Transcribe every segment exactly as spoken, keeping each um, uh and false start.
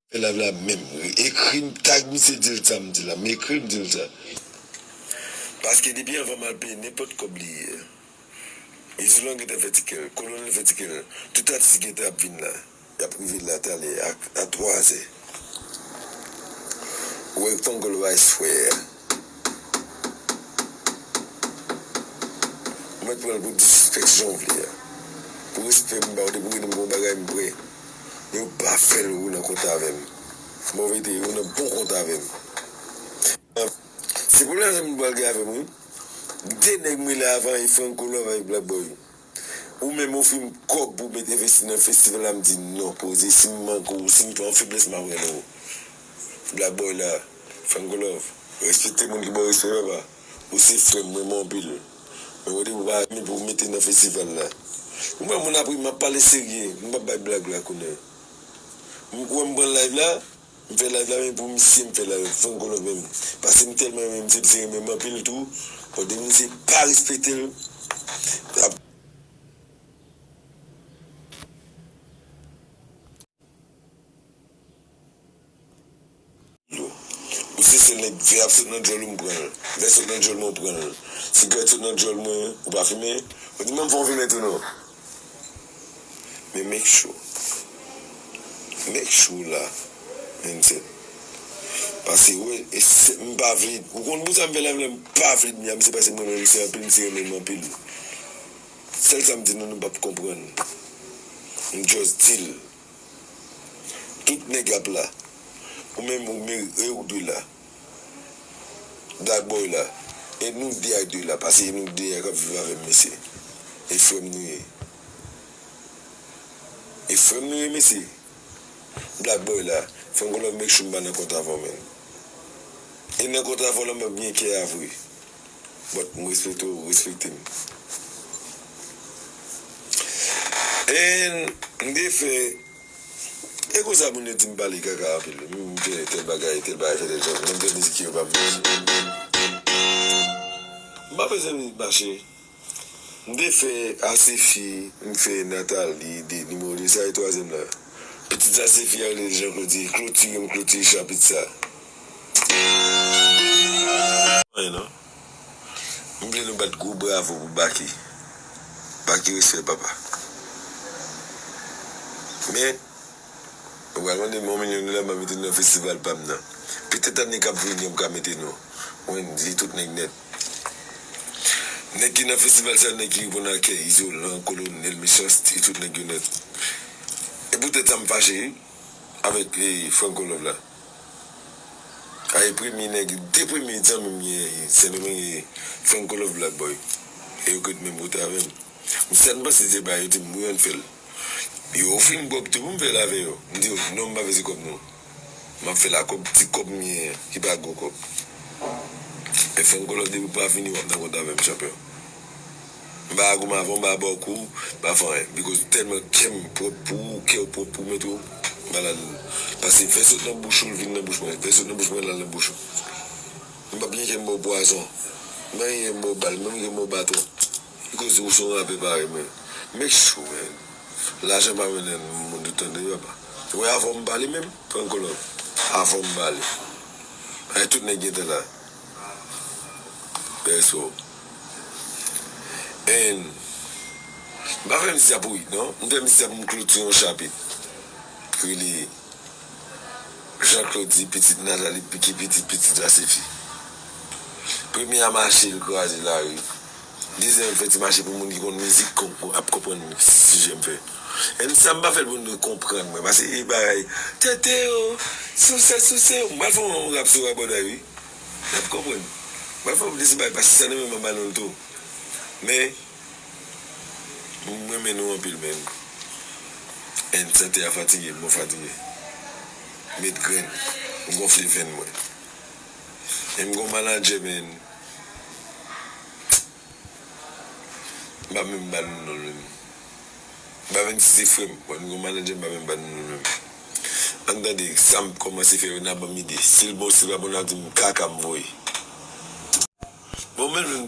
Fè live la menm. Ekri m, tag misye, di l sa m di la. M ekri l, m di l sa. Paske depi anvan m al peye nenpòt kòb li ye. Izolan gentan fè tikè l, Kolonèl fè tikè l. Tout atis gentan ap vin la. Y ap rive la talè a, a twazè. Ou wè Fangolo Vice frè a. Ou mèt pran l pou disrespect jan w vle a. Pou respè m ba w, depi w gen yon bagay m prè. Men ou pa fè l ou nan kont avè m. Bon verite, ou nan bon kont avè m. Se pwoblèm sa m pral gen avè m, wi. De nèg m rele avan e Franco Love avèk Black Boy. Ou menm ofri m kòb pou w met envesti nan festival la, m di non, poze. Si m manke w, si m fè yon feblès, m ap rele w. Black Boy la, Franco Love, respekte moun ki ba w respè, papa. Ou se frè m, m renmen w anpil. Men ou depi w pa renmen pou w mete nan festival la. Ou wè moun ap ri, m ap pale serye, m p ap bay blag la kounye a. M wè m pran live la, m fè live la, men pou misye m fè live, Franco Love menm. Paske m tèlman renmen misye, misye renmen m anpil tou. Bon, depi misye pa respekte l, ap Ou se sèl nèg vè ap sot nan djòl ou m pran l. Vè sot nan djòl mwen ou pran l. Sigarèt sot nan djòl mwen ou pa fimen. Ou di menm fò w fimen tou non. Men make sure. Make sure la. Mindset. Paske wè, e se, m pa vle. Ou konn pou sa m fè live la, m pa vle di a misye paske mwen menm misye anpil, misye renmen m anpil. Sèl sa m di nou, nou p ap konprann. M just di l. Tout nèg ap la. Ou menm ou men e ou de la. Black Boy la. E nou de a de la. Paske e nou de a k ap viv avè m mesye. E frè m nou ye. E frè m nou ye mesye. Black Boy la. Franco Love make sure m pa nan kont avè w menm. E nan kont avè w la m ap byen kè a vre. But m respekte w, ou respekte m. And m te fè E konsa moun yo di m pale kaka anpil. M fè tèl bagay, tèl bagay, fè tèl jan. Menm fè mizik yo pa m. M pa bezwen mizik mache. M te fè Asefi, m fè Nathalie, de nimewo de sa e twazyèm la. Pitit Asefi a rele Jean Claude, klotire m klotire chapit sa. Anyen non. M vle nou bat gwo bravo pou Baky. Baky respè papa. Men, ou pral mande m yon milyon dola m ap mete nan festival pa m nan. Petèt ane k ap vini an m ka mete non. Mwen di tout nèg nèt. Nèg ki nan festival sa nèg ki reponn a kè, Izolan, Kolonèl, Mechanste, tout nèg yo nèt. E poutèt sa m fache wi. Avèk e, Franco Love la. A e premye nèg, de premye zanmi m ye Sendomeng e Franco Love Black Boy. E yo ret menm kote avè m. M sèl m panse se ba yo di m wi ann fè l. Yo ofri m kòb tou pou m fè l avè yo. M di yo non m pa vle se kòb nou. M ap fè l a kòb ti kòb m ye ki pa gwo kòb. E Franco Love depi w pa vini w ap nan kont avè m chanpyon. M pa ka goumen avè w, m pa ka ba w kou, m pa fè anyen. Because tèlman kè m pwòp pou ou, kè w pwòp pou mèt ou, m pa ladan l. Paske fè sot nan bouch ou, l vin nan bouch mwen. Fè sot nan bouch mwen, l al nan bouch ou. M p ap byen kè m ba w pwazon. M pa byen kè m ba w bal, m pa byen kè m ba w baton. Because ou se yon rapè parèy mwen. Make sure, man. Lajan pa mennen moun tout tande, papa. Ou wè avè w m pale menm, Franco Love. Avè w m pale. Ay, tout nèg gentan la. Bèso. And, m pa fè mizik sa pou wi, non. M fè mizik sa pou m klotire yon chapit. Ki rele Jean Claude di pitit Nathalie, ki pitit, pitit Asefi. Premye a mache, l kraze lari. Dezyèm fè ti mache pou moun ki konn mizik kon-, ap konprann sijè m fè. And sa m pa fè l pou nou konprann mwen, paske e bagay, tete yo, souse, souse yo. M pral fè yon rap sou Raboday wi. N ap konprann. M pral fè yon ti bagay, paske sa nan men m an ba nou l tou. Men, m renmen nou anpil, men. And sante a fatige, m fatige. Met grenn, m gonfle venn mwen. E m gon manadjè, men. M pa menm ba nou non l menm. M pa menm si se frè m. Bon, nou gon manadjè, m pa menm ba nou non l menm. Ann tande, sa m kòmanse fè yo, n a ban m ide. Si l bon, si l pa bon, n a di m kaka m voye. Bon, menm, menm.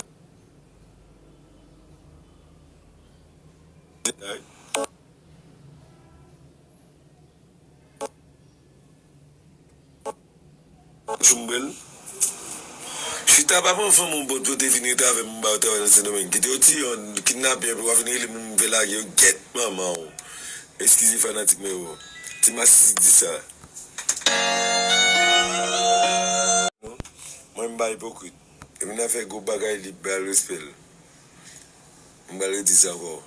Choumbwèl. Chita pa pran fanm ou bòt pou te vin rete avè m ba yo travay nan Sendomeng. Kite yo tiye w, kidnape w, epi w a vin rele m, m vle lage yo, gyèt manman w. Eskize fanatik mwen yo. Ti Masisi di sa. Mwen m pa ipokrit. Epi nan fè gwo bagay li ba l respè l. M pral redi sa ankò.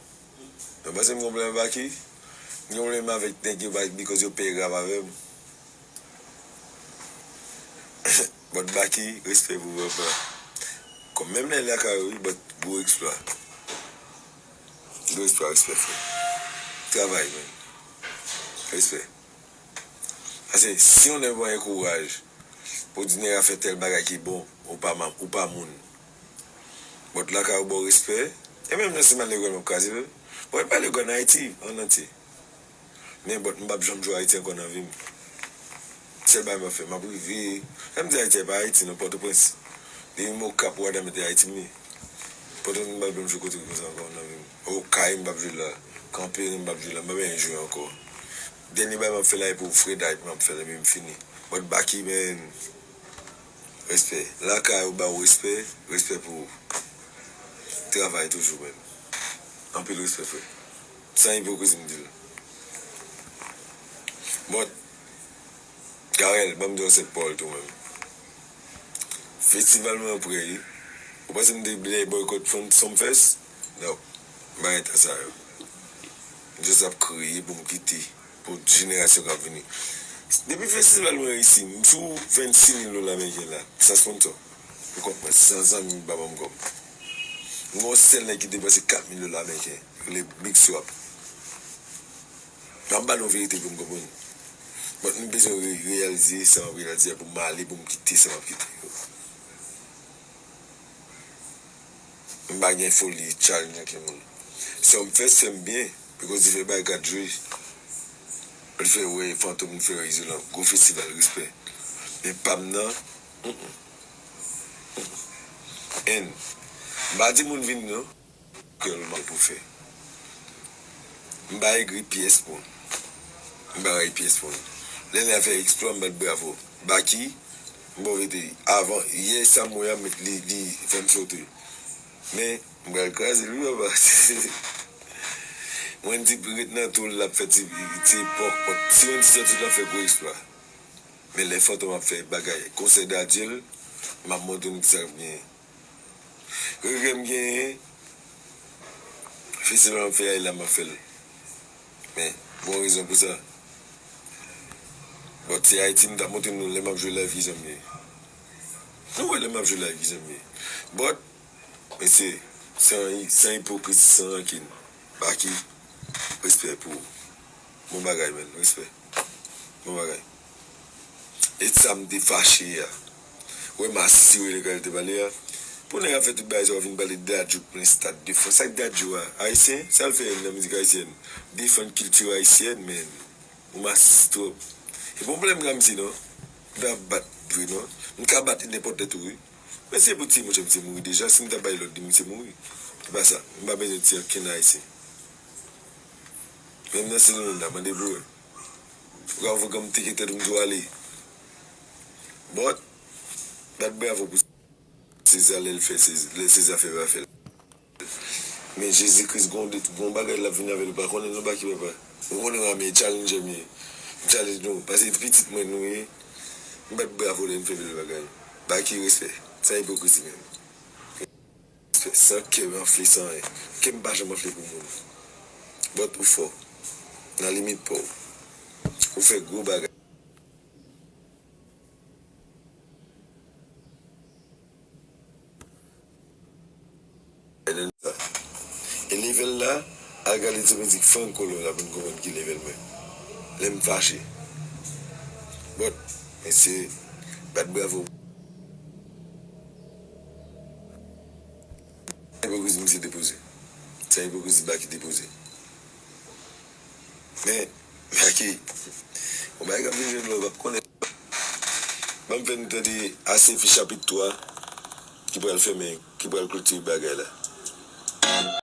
Mwen panse m gen pwoblèm avèk Baky. M gen pwoblèm avèk nèg yo ba- because yo pè rap avè m. But Baky, respè pou papa. Kòm menm lè lakay ou, wi, but gwo eksplwa. Gwo eksplwa, respè frè. Travay, man. Respè. Paske si yon nèg pa gen kouraj pou di nèg la fè tèl bagay ki bon, ou pa ma- ou pa moun. But lakay ou ba w respè. E menm nan se malere m ap kraze l. Bon, e pa le gwa nan Ayiti an antye. Men but m p ap janm jwe Ayiti ankò nan vi m. Sèl bagay m ap fè, m ap rive. Lè m di Ayiti, e pa Ayiti non, Pòtoprens. Depi m Okap, Wadamèt, e Ayiti m ye. Pòtoprens m p ap janm jwe kote konsa ankò nan vi m. Okay m p ap jwe la. Kanperen m p ap jwe la. M p ap janm jwe ankò. Dènye bagay m ap fè la e pou Fred'Hype m ap fè l epi m fini. But Baky, man, respè. Lakay ou ba w respè, respè pou ou. Travay toujou, man. Anpil respè, frè. San ipokrizi m di l. But, Carel, ban m di w sèt pawòl tou, man. Festival mwen prè, wi. Ou panse m te vle boycott Sumfest? Non. M pa gen tan sa yo. M just ap kriye pou m kite pou jenerasyon k ap vini. Depi festival mwen reyisi, m sou vennsis mil dola ameriken la, san sponsor. Pou kont mwen, san zanmi m pa ban m kòb. M gen yon sèl nèg ki depanse kat mil dola ameriken, rele Big Swap. M ap ba nou verite pou m konprann. But m bezwen re- reyalize sa m ap reyalize a pou m ale, pou m kite sa m ap kite yo. M pa gen foli challenge ankenn moun. Sumfest fè m byen, because li fè bay gad jwe. Li fè wè Fantom, li fè wè Izolan. Gwo festival, respè. Men pa m nan, mm, mm, mm. And, m pa di moun vin non. Kè l mal pou fè. M pa egri pyès moun. M pa rayi pyès moun. Lè nèg la fè eksplwa, m bat bravo. Baky, m bon vete. Avan, yè sa m wè a, li, li fè m sote. Men, m pral kraze l, wi, papa. Mwen di, ret nan tou l, l ap fè ti, ti pòk, pòk. Si mwen di sa tout, l ap fè gwo eksplwa. Men lè Fantom ap fè bagay, konsèy dadye l, m ap montre nou kisa k ap genyen. Regrè m genyen, festival m ap fè a, e la m ap fè l. Men, gon rezon pou sa. But se Ayiti m t ap montre nou lè m ap jwe live kizan m ye. Nou wè lè m ap jwe live kizan m ye. But, mesye, san, san ipokrizi, san rankin. Baky, respè pou ou. Bon bagay, man. Respè. Bon bagay. E sa m te fache a. Wè m asire lè Carel te pale a. Pou nèg ap fè tout bagay sa, w ap vin pale de Dadju k plen stad de fò. Sa k Dadju a? Ayisyen? Sa l fè nan mizik ayisyèn? Defann kilti ayisyèn, man. Ou masisi twòp. E pa yon pwoblèm granmesi non. M ta bat vre non. M ka bat nenpòt lè tou wi. Men se pou tiye monchè misye mouri deja. Si m ta bay lòd li, misye mouri. Se pa sa. M pa bezwen tiye okenn Ayisyen. Menm nan Sendomeng la, mande pou wè. Ou ka voye m teke tèt ou m tou ale. But, bat bravo pou Seza lè l fè Seza, lè Seza fè pa fè l. Men Jezi Kris gon de, gon bagay l ap vin avè l, ou pa konnen non Baky papa. Ou konnen w a men challenger m ye. M challenge nou, paske pitit mwen nou ye. M bat bravo lè n fè bèl bagay. Baky respè. Sa ipokrizi menm. Respè. San kè m anfle, san anyen. Kè m pa janm anfle pou moun. But ou fò. Nan limit pa w. Ou fè gwo bagay. E level la, al gade ti mizik Franco Lora pou n konprann ki level mwen. Lè m fache. But, mesye, bat bravo. Ipokrizi misye depoze. Sa ipokrizi Baky depoze. Men, Baky, yon bagay k ap vin jwenn la, ou p ap konnen. Ban m fè nou tande Asefi chapit twa, ki pral fèmen, ki pral klotire bagay la.